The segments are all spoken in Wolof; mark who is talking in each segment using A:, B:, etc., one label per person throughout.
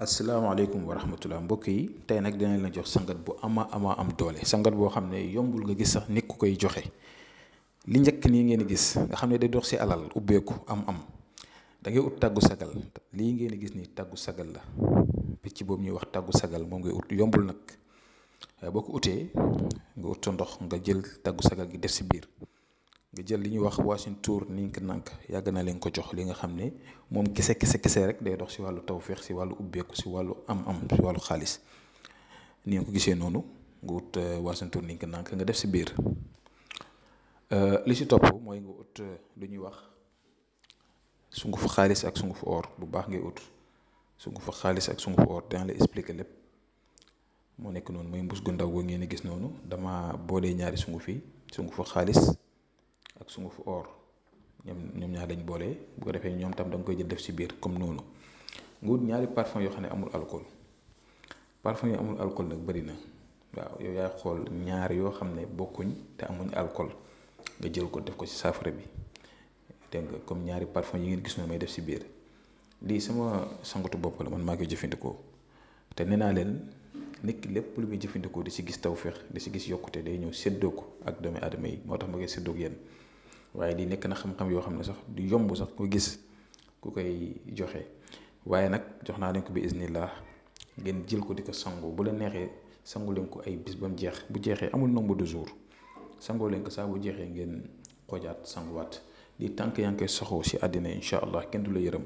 A: asalaamaaleykum wa rahmatulah mbokk yi tey nag dinañ la jox sangat bu ama am doole sangat boo xam ne yombul nga gis sax nit ku koy joxe li njëkk nii ngeen gis nga xam ne day dox ci alal ubbeeku am da ngay ut tàggu sagal lii ngeen gis ni tàggu sagal la picc boobu ñuy wax tàggu sagal moom ngay ut yombul nag waaye boo ko utee nga ut sa ndox nga jël tàggu sagal gi def ci biir nga jël li ñuy wax waasin tuur nink nank yàgg na leen ko jox li nga xam ne moom kese rek day dox ci wàllu tawféex ci wàllu ubbeeku ci wàllu am ci wàllu xaalis ni nga ko gisee noonu nga ut waasin tuur nink nank nga def ci biir li ci topp mooy nga ut lu ñuy wax sungufu xaalis ak sungufu or bu baax ngay ut sungufu xaalis ak sungufu or dana la expliquer lépp moo nekk noonu mooy mbus gu ndaw goo ngeen gis noonu dama boolee ñaari sunguf yi sungufu xaalis ak sungufu or ñoom ñaar lañ boole bu ko defee ñoom tam da nga koy jël def ci biir comme noonu nga wut ñaari parfum yoo xam ne amul alcool parfum yi amul alcool nag bëri na waaw yow yaay xool ñaar yoo xam ne bokkuñ te amuñ alcool nga jël ko def ko ci saafara bi dégg nga comme ñaari parfum yi ngeen gis noonu may def ci biir lii sama sangatu bopp la man maa koy jëfandikoo te nee naa leen nit ki lépp lu muy jëfandikoo di ci gis tawféex di ci gis yokkute day ñëw séddoo ko ak doomi aadama yi moo tax ma koy séddoo ak yéen waaye lii nekk na xam-xam yoo xam ne sax du yomb sax ko gis ku koy joxe waaye nag jox naa leen ko bi iznillah ngeen jël ko di ko sangu bu la neexee sangu leen ko ay bis ba mu jeex bu jeexee amul nombre de jours sangoo leen ko saa bu jeexee ngeen xojaat sanguwaat lii tànk yaa ngi koy soxoo ci àddina incha allah kenn du la yërëm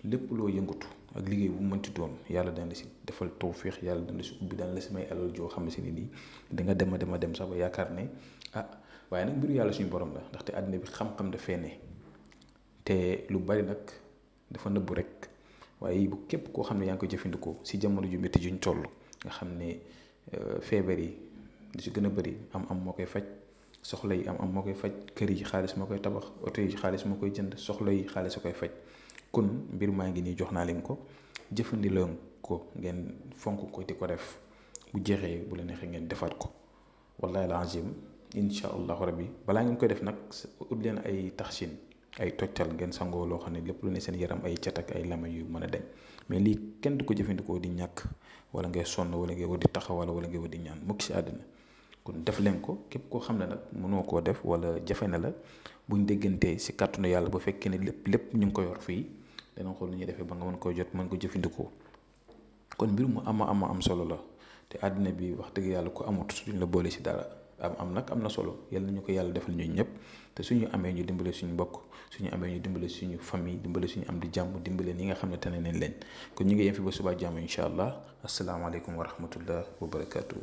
A: lépp loo yëngatu ak liggéey bu mënti doon yàlla dana la ci defal tawféex yàlla dana la ci ubbi dana la ci may alal joo xam ne si ni nii da nga dem sax ba yaakaar ne waaye nag mbiru yàlla suñu borom la ndaxte àddina bi xam-xam dafee ne te lu bari nag dafa nëbbu rek waaye bu képp koo xam ne yaa ngi koy jëfandikoo si jamono ju métti juñ toll nga xam ne feebar yi lu ci gën a bëri am moo koy faj soxla yi am moo koy faj kër yi xaalis moo koy tabax oto yi xaalis moo koy jënd soxla yi xaalis a koy faj kon mbir maa ngi nii jox naa leen ko jëfandiloo ko ngeen fonk ko di ko def bu jeexee bu la neexee ngeen defaat ko wallahi alazim incha allahu rabbi balaa ngeen koy def nag ut leen ay taxsin ay tojtal ngeen sangoo loo xam ne lépp lu ne seen yaram ay cat ak ay lamañ yu mën a dañ mais lii kenn du ko jëfandikoo di ñàkk wala ngay sonn wala ngay war di taxawal wala ngay war di ñaan mukk si àddina kon def leen ko képp koo xam ne nag mënoo koo def wala jafe na la buñ déggantee si kàttanu yàlla bu fekkee ne lépp ñu ngi ko yor fii dana xool nu ñuy defee ba nga mën koy jot mën ko jëfandikoo kon mbir mu am solo la te àddina bi wax dëgg yàlla ko amut duñ la boole si dara am nag am na solo yàlla nañu ko yàlla defal ñun ñëpp te suñu amee ñu dimbale suñu mbokk suñu amee ñu dimbale suñu famille dimbale suñu am di jàmm dimbale ñi nga xam ne tane nañ leen kon ñu ngi yem fi ba subaa jàmm incha allah asalaamaaleykum wa rahmatullah wa barakaatu.